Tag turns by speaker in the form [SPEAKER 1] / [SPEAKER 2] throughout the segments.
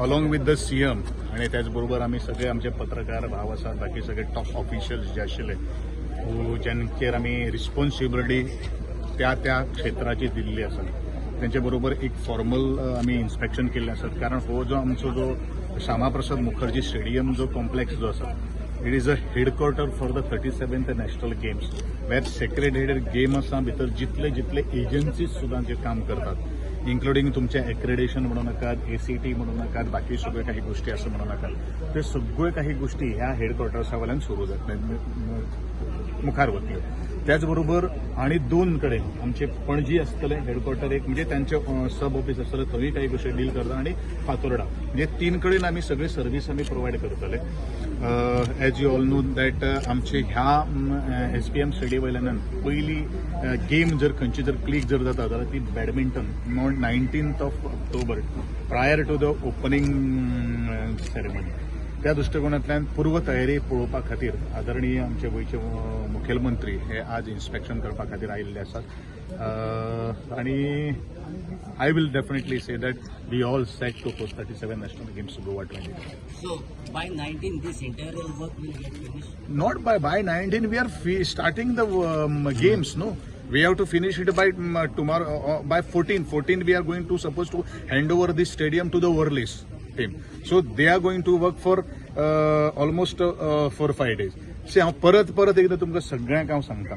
[SPEAKER 1] Along with the CM आणि त्याचबरोबर आमी सगळे आमचे पत्रकार भाव आसात, बाकी सगळे टॉप ऑफिशियल्स जे आशिल्ले, ज्यांचेर आमी रिस्पॉन्सिबिलिटी त्या त्या क्षेत्राची दिल्ली आसा, तेंचे बरोबर एक फॉर्मल आमी इन्स्पेक्शन केल्लें आसा. कारण हो जो आमचो जो श्यामाप्रसाद मुखर्जी स्टेडियम जो कॉम्प्लेक्स जो आसा, it is a headquarter for the 37th National Games, where accredited game आसा. भितर जितले जितले एजन्सीज सुद्दां जे काम करतात, इन्क्लुडींग तुमचे एक्रेडिशन म्हणू नाकात, एसीटी म्हणू नाकात, बाकी सगळ्यो काही गोष्टी असं म्हणू नाकात, ते सगळ्यो काही गोष्टी ह्या हेडक्वॉर्टर्सा वयल्यान सुरू जातले, मुखार वतल्यो. त्याचबरोबर आणि दोन कडेन आमचे पणजी आसतले हेडक्वॉर्टर एक, म्हणजे त्यांचे सब ऑफिस आसतले, थंय काही गोष्टी डील करता आणि फातोर्डा, म्हणजे तीन कडेन आमी सगळे सर्वीस आमी प्रोवायड करतले. As you all know that आमचे ह्या एसपीएम स्टेडियम वयल्यान पयली गेम जर खंयची जर क्लीक जर जाता जाल्यार ती badminton on 19th of October, prior to the opening ceremony. त्या दृश्टिकोनांतल्यान पूर्व तयारी पळोवपा खातीर आदरणीय आमचे गोंयचे मुखेलमंत्री हे आज इन्स्पेक्शन करपा खातीर आयिल्ले आसात आणि I will definitely say that we all set to host 37 National Games, Goa 20.
[SPEAKER 2] So by 19, this interior work will get finished.
[SPEAKER 1] Not by 19. We are starting the games, no? We have to finish it by tomorrow, by 14. 14 we are going to supposed to hand over this stadium to the Worli's team, so they are going to work for almost 4-5 days. See, हांव परत परत एकदां तुमकां सगळ्यांक हांव सांगता,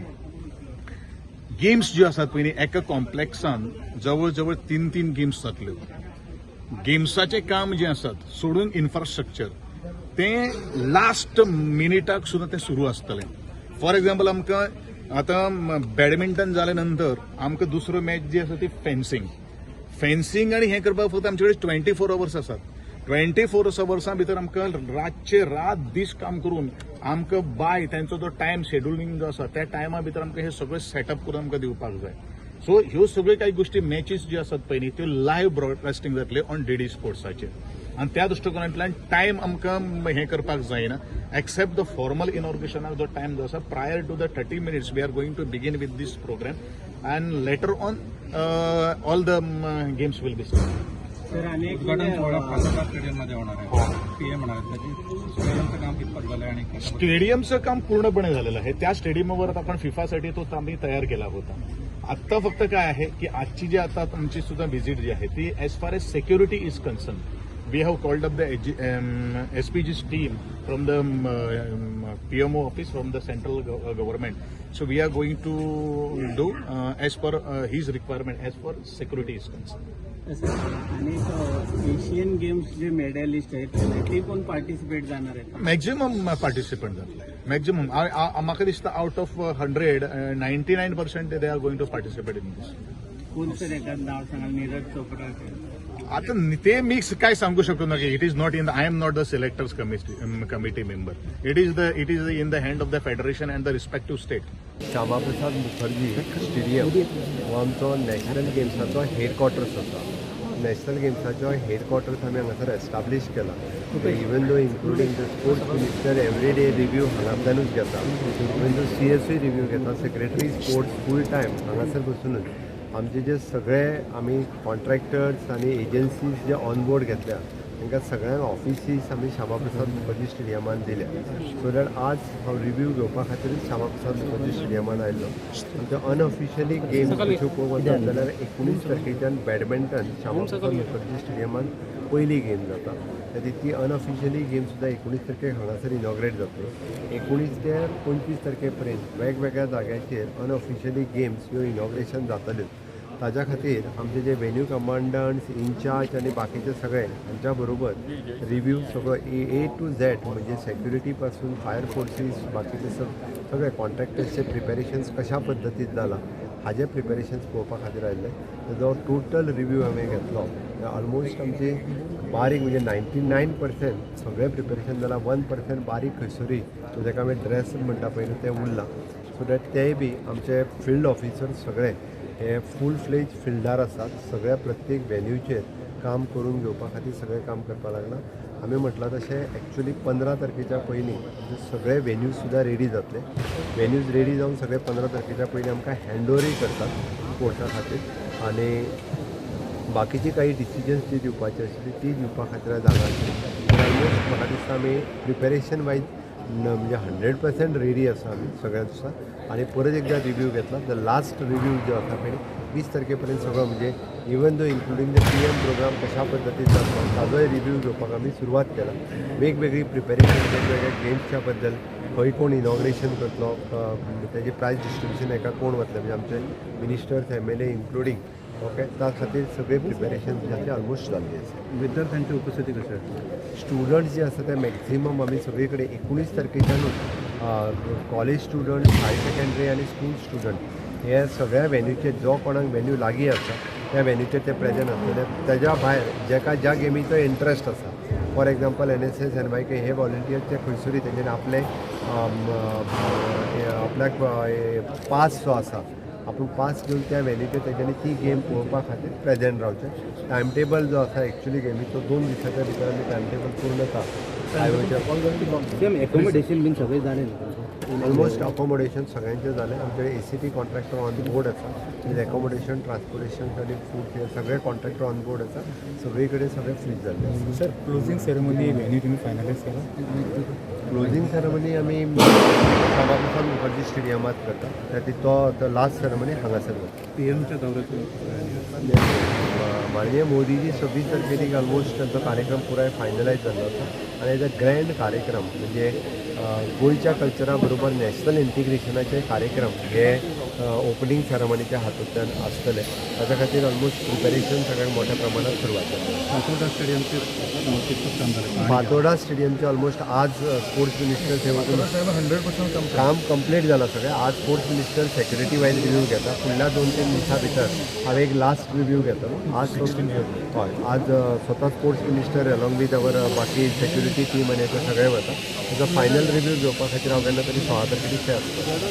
[SPEAKER 1] games ज्यो आसात पयलीं एका कॉम्प्लेक्सान जवळ जवळ तीन तीन गेम्स जातल्यो. गेम्साचें काम जें आसात सोडून इन्फ्रास्ट्रक्चर तें लास्ट मिनिटाक सुद्दां तें सुरू आसतलें. फॉर एक्झाम्पल, आमकां आतां बॅडमिंटन जाले नंतर आमकां दुसरो मॅच जी आसा ती फेन्सिंग. फेन्सिंग आनी हें करपाक फक्त आमचे कडेन 24 अवर्स आसात. 24 अवर्सां भितर आमकां रातचे रात दीस काम करून आमकां बाय तेंचो जो टायम शेड्युलिंग जो आसा, त्या टायमा भितर आमकां हे सगळें सेटअप करून आमकां दिवपाक जाय. सो ह्यो सगळ्यो काही गोष्टी, मॅचीस ज्यो आसात पळय न्ही, त्यो लायव्ह ब्रॉडकास्टिंग जातले ऑन डीडी स्पोर्ट्साचेर आनी त्या दृश्टिकोनांतल्यान टायम आमकां हें करपाक जायना, एक्सेप्ट the formal इनॉग्रेशनाक जो टायम जो आसा, prior to the 30 minutes we are going to begin with this program and later on all the games will be.
[SPEAKER 2] Sir, आणि एक
[SPEAKER 3] उद्घाटन सोहळा फातोर्डा स्टेडियम मध्ये होणार आहे, पीएम होणार आहे. त्याची स्टेडियमचं काम कितपत झालंय आणि
[SPEAKER 1] स्टेडियमचं काम पूर्णपणे झालेलं आहे. त्या स्टेडियमवर आता आपण फिफासाठी तो आम्ही तयार केला होता. आत्ता फक्त काय आहे की आजची जी आता तुमची सुद्धा व्हिजिट जी आहे ती as far as security is concern, we have called up the SPG's team from the PMO office, from the central government. So we are going to do as per his requirement as far security is concern.
[SPEAKER 4] आणि Asian games जे medallist आहेत ते कोण participate जाणार आहेत?
[SPEAKER 1] Maximum participant जातले, maximum. म्हाका दिसता out of 100, 99% they are going to participate in this.
[SPEAKER 4] कोण सर? एखादं नाव सांगाल? नीरज चोपडा असेल?
[SPEAKER 1] आता ते मिक्स काय सांगू शकतो ना की it is not in, I am not the selectors committee member. It is in the hand of the federation and the respective state.
[SPEAKER 5] Shyama Prasad Mukherjee stadium हो आमचो नॅशनल गेम्साचो हेडक्वॉर्टर्स आसा. नॅशनल गेम्साचो हेडक्वॉर्टर्स आमी हांगासर एस्टाब्लीश केला. Even though including the sports minister every day review हांगांतल्यानूच घेता, even though C एसूय review घेता, secretary sports full time हांगासर बसुनूच आमचे जे सगळे आमी कॉन्ट्रॅक्टर्स आनी एजन्सीज जे ऑन बोर्ड घेतल्या, तांकां सगळ्यांक ऑफिसीस आमी श्यामाप्रसाद मुखर्जी स्टेडियमान दिल्या. सो that आज हांव रिव्यू घेवपा खातीर श्यामाप्रसाद मुखर्जी स्टेडियमान आयल्लो. आमचे अनऑफिशियली गेम्स अश्यो पळोवंक वचत जाल्यार 19 तारखेच्यान बॅडमिंटन श्यामाप्रसाद मुखर्जी स्टेडियमान पयली गेम जाता. खातीर ती अनऑफिशियली गेम सुद्दां 19 तारखेक हांगासर इनॉग्रेट जातली. 19 ते 25 तारखे पर्यंत वेगवेगळ्या जाग्यांचेर अनऑफिशियली गेम्स ह्यो इनॉग्रेशन जातल्यो. ताज्या खातीर आमचे जे वेन्यू कमांडंट्स, इन्चार्ज आनी बाकीचे सगळे हांच्या बरोबर रिव्यू सगळो ए टू झॅड, म्हणजे सेक्युरिटी पासून फायर फोर्सीस, बाकीचे सगळे कॉन्ट्रॅक्टर्सचे प्रिपेरेशन्स कशा पद्दतीन जाला, हाजे प्रिपेरेशन्स पळोवपा खातीर आयिल्ले. तेजो टोटल रिव्यू हांवें घेतलो. ऑलमोस्ट आमची बारीक म्हणजे 99% सगळें प्रिपेरेशन जालां. 1% बारीक खंयसरूय जाका आमी ड्रेस म्हणटा पळय न्हू, तें उरलां. सो that तेय बी आमचे फिल्ड ऑफिसर सगळे हे फूल फ्लेज फिल्डार आसात. सगळ्या प्रत्येक वेन्यूचेर काम करून घेवपा खातीर सगळें काम करपाक लागलां. आमी म्हटलां तशें एक्चुली 15 तारखेच्या पयलीं आमचे सगळे वेन्यूज सुद्दां रेडी जातले. वेन्यूज रेडी जावन सगळे 15 तारखेच्या पयलीं आमकां हँड ओवरूय करतात स्पोर्ट्सा खातीर. आनी बाकीची काही डिसिजन्स जी दिवपाची आशिल्ली ती दिवपा खातीर आयज हांगा आसली. ऑलमोस्ट म्हाका दिसता आमी प्रिपेरेशन वायज म्हणजे 100% रेडी आसा आमी सगळ्या दिसा. आनी परत एकदा रिव्यू घेतला, the last review जो आसा पळय 20 तारखे पर्यंत सगळो, म्हणजे even though including the PM program कशा पद्दतीन जातलो ताजोय रिव्यू घेवपाक आमी सुरवात केला. वेगवेगळी प्रिपेरेशन, वेगवेगळ्या गेम्सच्या बद्दल, खंय कोण इनॉग्रेशन करतलो, तेजे प्रायज डिस्ट्रिब्युशन हेका कोण वतले, म्हणजे आमचे ministers MLA including, okay, त्या खातीर सगळे प्रिपेरेशन जे आसा ऑलमोस्ट जाल्ली आसा.
[SPEAKER 3] विद्यार्थ्यांची उपस्थिती कशी आहे?
[SPEAKER 5] स्टुडंट्स जे आसा ते मॅक्झिमम आमी सगळे कडेन 19 तारखेच्यानूच कॉलेज स्टुडंट, हायर सेकंडरी आनी स्कूल स्टुडंट हे सगळ्या वेन्यूचेर, जो कोणाक वेन्यू लागीं आसा त्या वेन्यूचेर ते प्रेजंट आसतले. तेज्या भायर जेका ज्या गेमीचो इंट्रस्ट आसा, फॉर एग्जाम्पल NSS, NYK हे वॉलंटियर ते खंयसरूय तेंच्यांनी आपले आपल्याक पास जो आसा आपूण पास घेवन त्या वेन्यूचेर तेंच्यांनी ती गेम पळोवपा खातीर प्रेजंट रावचें. टायम टेबल जो आसा एक्चुली गेमीचो 2 दिसाच्या भितर आमी टायम टेबल पूर्णता आयोजन.
[SPEAKER 4] एकोमोडेशन बीन सगळें जालें न्हू?
[SPEAKER 5] ऑलमोस्ट अकोमोडेशन सगळ्यांचें जालें. आमचे ACT contractor on board आसा. म्हणजे एकोमोडेशन, ट्रान्सपोर्टेशन आनी फूड हे सगळे कॉन्ट्रॅक्टर ऑन बोर्ड आसा. सगळे कडेन सगळें फ्रीज जाल्लें आसा.
[SPEAKER 6] सर, क्लोजिंग सेरेमनी व्हेन्यू तुम्ही फायनलाइज केला?
[SPEAKER 5] क्लोजिंग सेरेमनी आमी श्यामा मुखर्जी स्टेडियमात करता. त्या तो लास्ट सेरेमनी हांगासर जाता.
[SPEAKER 3] पीएमच्या दौऱ्यातून कसं आहे नियोजन?
[SPEAKER 5] माननीय मोदीजी 26 तारखेक ऑलमोस्ट तांचो कार्यक्रम पुराय फायनलायज जाल्लो आसा आनी एज अ ग्रँड कार्यक्रम, म्हणजे गोंयच्या कल्चरा बरोबर नॅशनल इंटिग्रेशनाचे कार्यक्रम हे ओपनिंग सेरेमनीच्या हातूंतल्यान आसतले. ताच्या खातीर ऑलमोस्ट प्रिपेरेशन सगळ्यांत मोठ्या प्रमाणात सुरवात जाली.
[SPEAKER 3] फातोर्डा स्टेडियमचे कितकं काम झालं?
[SPEAKER 5] फातोर्डा स्टेडियमचे ऑलमोस्ट आज स्पोर्ट्स मिनिस्टर थंय वचून
[SPEAKER 1] 100%
[SPEAKER 5] काम कंप्लीट जाला सगळें. आज sports minister security wise review घेता. फुडल्या 2-3 दिसां भितर हांव एक लास्ट रिव्यू घेतलो. आज हय, आज स्वता sports minister along with our बाकी सेक्युरिटी टीम आनी हें सगळें वता. ताचो फायनल रिव्यू घेवपा खातीर हांव केन्ना तरी 16 तारखेक थंय आसतलो.